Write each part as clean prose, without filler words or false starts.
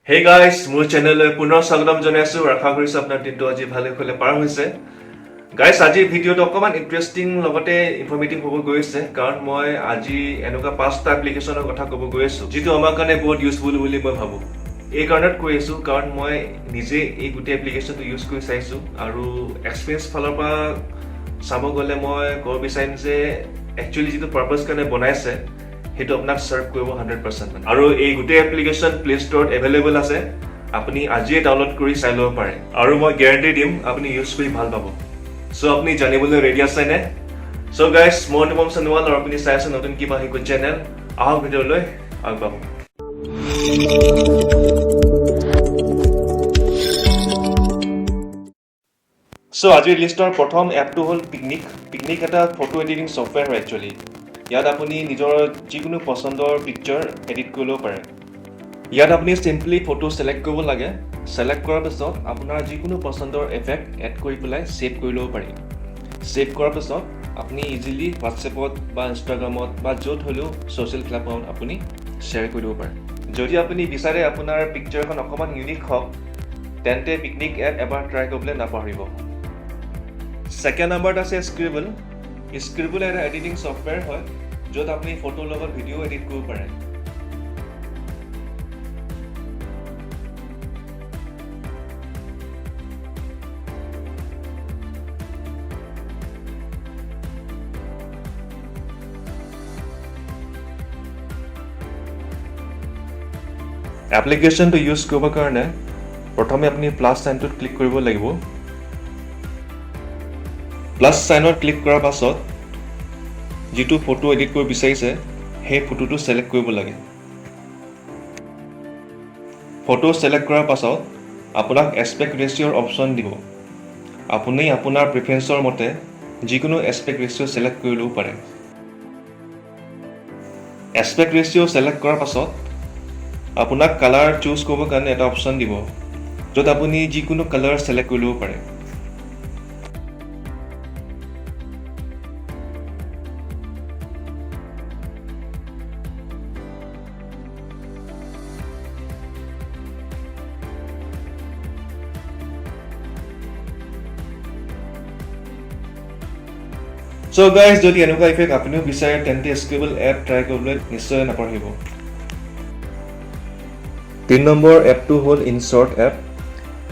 Hey guys, মোৰ চেনেললৈ পুনৰ স্বাগতম জনাইছোঁ। আশা কৰিছোঁ আপোনাৰ দিনটো আজি ভালে কুশলে পাৰ হৈছে। গাইজ, আজিৰ ভিডিঅ'টো অকণমান ইণ্টাৰেষ্টিং, লগতে ইনফৰ্মেটিভ হ'ব গৈ আছে, কাৰণ মই আজি এনেকুৱা পাঁচটা এপ্লিকেশ্যনৰ কথা ক'ব গৈ আছোঁ, যিটো আমাৰ কাৰণে বহুত ইউজফুল বুলি মই ভাবোঁ। এই কাৰণত কৈ আছোঁ, কাৰণ মই নিজে এই গোটেই এপ্লিকেশ্যনটো ইউজ কৰি চাইছোঁ আৰু এক্সপিৰিয়েঞ্চ ফালৰ পৰা চাব গ'লে মই ক'ব বিচাৰিম যে একচুৱেলি যিটো পাৰ্পাছ কাৰণে বনাইছে, সেইটো আপোনাক ছাৰ্ভ কৰিব 100% মানে। আৰু এই গোটেই এপ্লিকেশ্যন প্লে ষ্ট'ৰত এভেইলেবল আছে। আপুনি আজিয়ে ডাউনলোড কৰি চাই ল'ব পাৰে আৰু মই গেৰাণ্টি দিম, আপুনি ইউজ কৰি ভাল পাব। চ' আপুনি জানিবলৈ ৰেডি আছেনে? চ' গাইজ, মই অনুপম সোণোৱাল আৰু আপুনি চাই আছে নতুন কিবা শিকো চেনেল। আহক, ভিডিঅ'লৈ আগবাঢ়ো। চ' আজিৰ লিষ্টৰ প্ৰথম এপটো হ'ল পিকনিক। পিকনিক এটা ফটো এডিটিং ছফ্টৱেৰ হয়। একচুৱেলি ইয়াত আপুনি নিজৰ যিকোনো পচন্দৰ পিকচাৰ এডিট কৰি ল'ব পাৰে। ইয়াত আপুনি চিম্পলি ফটো ছিলেক্ট কৰিব লাগে। ছিলেক্ট কৰাৰ পিছত আপোনাৰ যিকোনো পচন্দৰ এফেক্ট এড কৰি পেলাই ছেভ কৰি ল'ব পাৰি। ছেভ কৰাৰ পিছত আপুনি ইজিলি হোৱাটছএপত বা ইনষ্টাগ্ৰামত বা য'ত হ'লেও ছ'চিয়েল প্লেটফৰ্মত আপুনি শ্বেয়াৰ কৰি দিব পাৰে। যদি আপুনি বিচাৰে আপোনাৰ পিকচাৰখন অকণমান ইউনিক হওক, তেন্তে পিকনিক এপ এবাৰ ট্ৰাই কৰিবলৈ নাপাহৰিব। ছেকেণ্ড নম্বৰত আছে স্ক্ৰিবল। স্ক্ৰিবল এটা এডিটিং ছফ্টৱেৰ হয়, য'ত আপুনি ফটোৰ লগত ভিডিঅ' এডিট কৰিব পাৰে। এপ্লিকেশ্যনটো ইউজ কৰিবৰ কাৰণে প্ৰথমে আপুনি প্লাছ চাইনটোত ক্লিক কৰিব লাগিব। প্লাছ চাইনত ক্লিক কৰাৰ পাছত যিটো ফটো এডিট কৰিব বিচাৰিছে, সেই ফটোটো ছিলেক্ট কৰিব লাগে। ফটো ছিলেক্ট কৰাৰ পাছত আপোনাক এছপেক্ট ৰেচিঅ'ৰ অপশ্যন দিব। আপুনি আপোনাৰ প্ৰিফাৰেঞ্চৰ মতে যিকোনো এছপেক্ট ৰেচিঅ' ছিলেক্ট কৰি ল'ব পাৰে। এছপেক্ট ৰেচিঅ' ছিলেক্ট কৰাৰ পাছত আপোনাক কালাৰ চুজ কৰিবৰ কাৰণে এটা অপশ্যন দিব, য'ত আপুনি যিকোনো কালাৰ ছিলেক্ট কৰি ল'ব পাৰে। চ' গাইজ, যদি এনেকুৱা ইফেক্ট আপুনিও বিচাৰে, তেন্তে স্ক্ৰিবল এপ ট্ৰাই কৰিবলৈ নিশ্চয় নাপাহৰিব। 3 নম্বৰ এপটো হ'ল ইনশ্বৰ্ট এপ।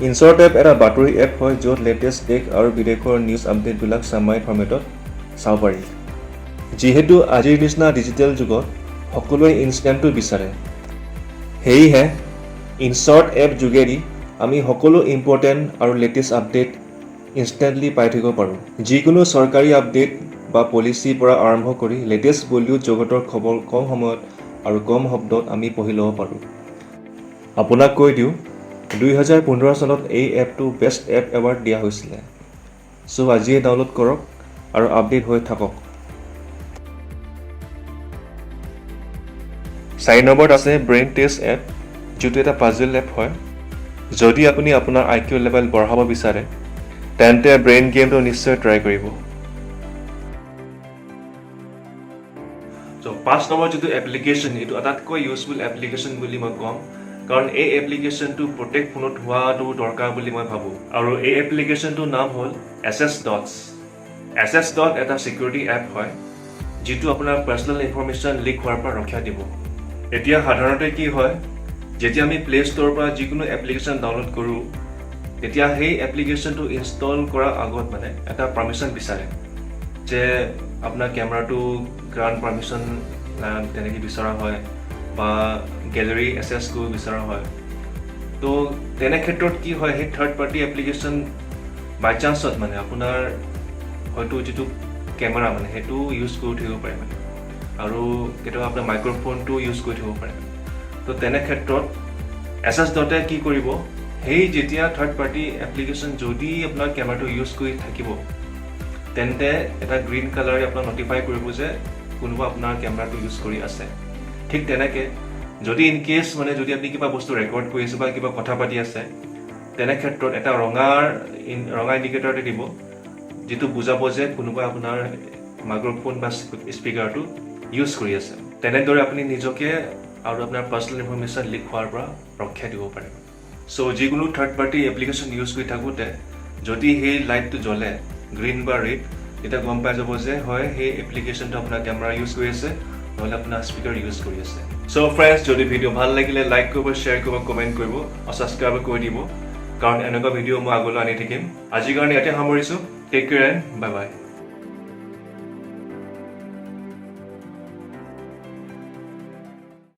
ইনশ্বৰ্ট এপ এটা বাতৰি এপ হয়, য'ত লেটেষ্ট দেশ আৰু বিদেশৰ নিউজ আপডেটবিলাক চামাৰী ফৰ্মেটত চাব পাৰি। যিহেতু আজিৰ নিচিনা ডিজিটেল যুগত সকলোৱে ইনষ্টেণ্টটো বিচাৰে, সেয়েহে ইনশ্বৰ্ট এপ যোগেদি আমি সকলো ইম্পৰ্টেণ্ট আৰু লেটেষ্ট আপডেট ইনষ্টেণ্টলি পাই থাকিব পাৰোঁ। যিকোনো চৰকাৰী আপডেট বা পলিচিৰ পৰা আৰম্ভ কৰি লেটেষ্ট বলিউড জগতৰ খবৰ কম সময়ত আৰু কম শব্দত আমি পঢ়ি ল'ব পাৰোঁ। আপোনাক কৈ দিওঁ, 2015 চনত এই এপটো বেষ্ট এপ এৱাৰ্ড দিয়া হৈছিলে। চ' আজিয়ে ডাউনলোড কৰক আৰু আপডেট হৈ থাকক। 4 নম্বৰত আছে ব্ৰেইন টেষ্ট এপ, যিটো এটা পাজল এপ হয়। যদি আপুনি আপোনাৰ আইকিউ লেভেল বঢ়াব বিচাৰে, তেন্তে ব্ৰেইন গেমটো নিশ্চয় ট্ৰাই কৰিব। চ' 5 নম্বৰ যিটো এপ্লিকেশ্যন, এইটো আটাইতকৈ ইউজফুল এপ্লিকেশ্যন বুলি মই ক'ম, কাৰণ এই এপ্লিকেশ্যনটো প্ৰত্যেক ফোনত হোৱাটো দৰকাৰ বুলি মই ভাবোঁ। আৰু এই এপ্লিকেশ্যনটোৰ নাম হ'ল S S dots. S S dot এটা ছিকিউৰিটি এপ হয়, যিটো আপোনাৰ পাৰ্চনেল ইনফৰ্মেশ্যন লিক হোৱাৰ পৰা ৰক্ষা দিব। এতিয়া সাধাৰণতে কি হয়, যেতিয়া আমি প্লে ষ্ট'ৰৰ পৰা যিকোনো এপ্লিকেশ্যন ডাউনলোড কৰোঁ, তেতিয়া সেই এপ্লিকেশ্যনটো ইনষ্টল কৰাৰ আগত মানে এটা পাৰ্মিশ্যন বিচাৰে যে আপোনাৰ কেমেৰাটো গ্ৰাণ্ট পাৰ্মিশ্যন তেনেকৈ বিচৰা হয় বা গেলেৰী এছেছ কৰিব বিচৰা হয়। তো তেনে ক্ষেত্ৰত কি হয়, সেই থাৰ্ড পাৰ্টি এপ্লিকেশ্যন বাই চান্সত মানে আপোনাৰ হয়তো যিটো কেমেৰা মানে সেইটো ইউজ কৰি থাকিব পাৰে মানে, আৰু কেতিয়াবা আপোনাৰ মাইক্ৰ'ফোনটো ইউজ কৰি থাকিব পাৰে। তো তেনে ক্ষেত্ৰত এছ এছ ডটে কি কৰিব, সেই যেতিয়া থাৰ্ড পাৰ্টি এপ্লিকেশ্যন যদি আপোনাৰ কেমেৰাটো ইউজ কৰি থাকিব, তেন্তে এটা গ্ৰীণ কালাৰে আপোনাক নটিফাই কৰিব যে কোনোবা আপোনাৰ কেমেৰাটো ইউজ কৰি আছে। ঠিক তেনেকৈ যদি ইন কেছ মানে যদি আপুনি কিবা বস্তু ৰেকৰ্ড কৰি আছে বা কিবা কথা পাতি আছে, তেনে ক্ষেত্ৰত এটা ৰঙা ইণ্ডিকেটৰ এটা দিব, যিটো বুজাব যে কোনোবাই আপোনাৰ মাইক্ৰ'ফোন বা স্পীকাৰটো ইউজ কৰি আছে। তেনেদৰে আপুনি নিজকে আৰু আপোনাৰ পাৰ্চনেল ইনফৰ্মেশ্যন লিক হোৱাৰ পৰা ৰক্ষা। ৰক্ষা দিব পাৰে। চ' যিকোনো থাৰ্ড পাৰ্টি এপ্লিকেশ্যন ইউজ কৰি থাকোঁতে যদি সেই লাইটটো জ্বলে, গ্ৰীণ বা ৰেড, তেতিয়া গম পাই যাব যে হয়, সেই এপ্লিকেশ্যনটো আপোনাৰ কেমেৰা ইউজ কৰি আছে, নহ'লে আপোনাৰ স্পীকাৰ ইউজ কৰি আছে। চ' ফ্ৰেণ্ডছ, যদি ভিডিঅ' ভাল লাগিলে লাইক কৰিব, শ্বেয়াৰ কৰিব, কমেণ্ট কৰিব আৰু ছাবস্ক্ৰাইব কৰি দিব, কাৰণ এনেকুৱা ভিডিঅ' মই আগলৈ আনি থাকিম। আজিৰ কাৰণে ইয়াতে সামৰিছোঁ। Take care and bye bye.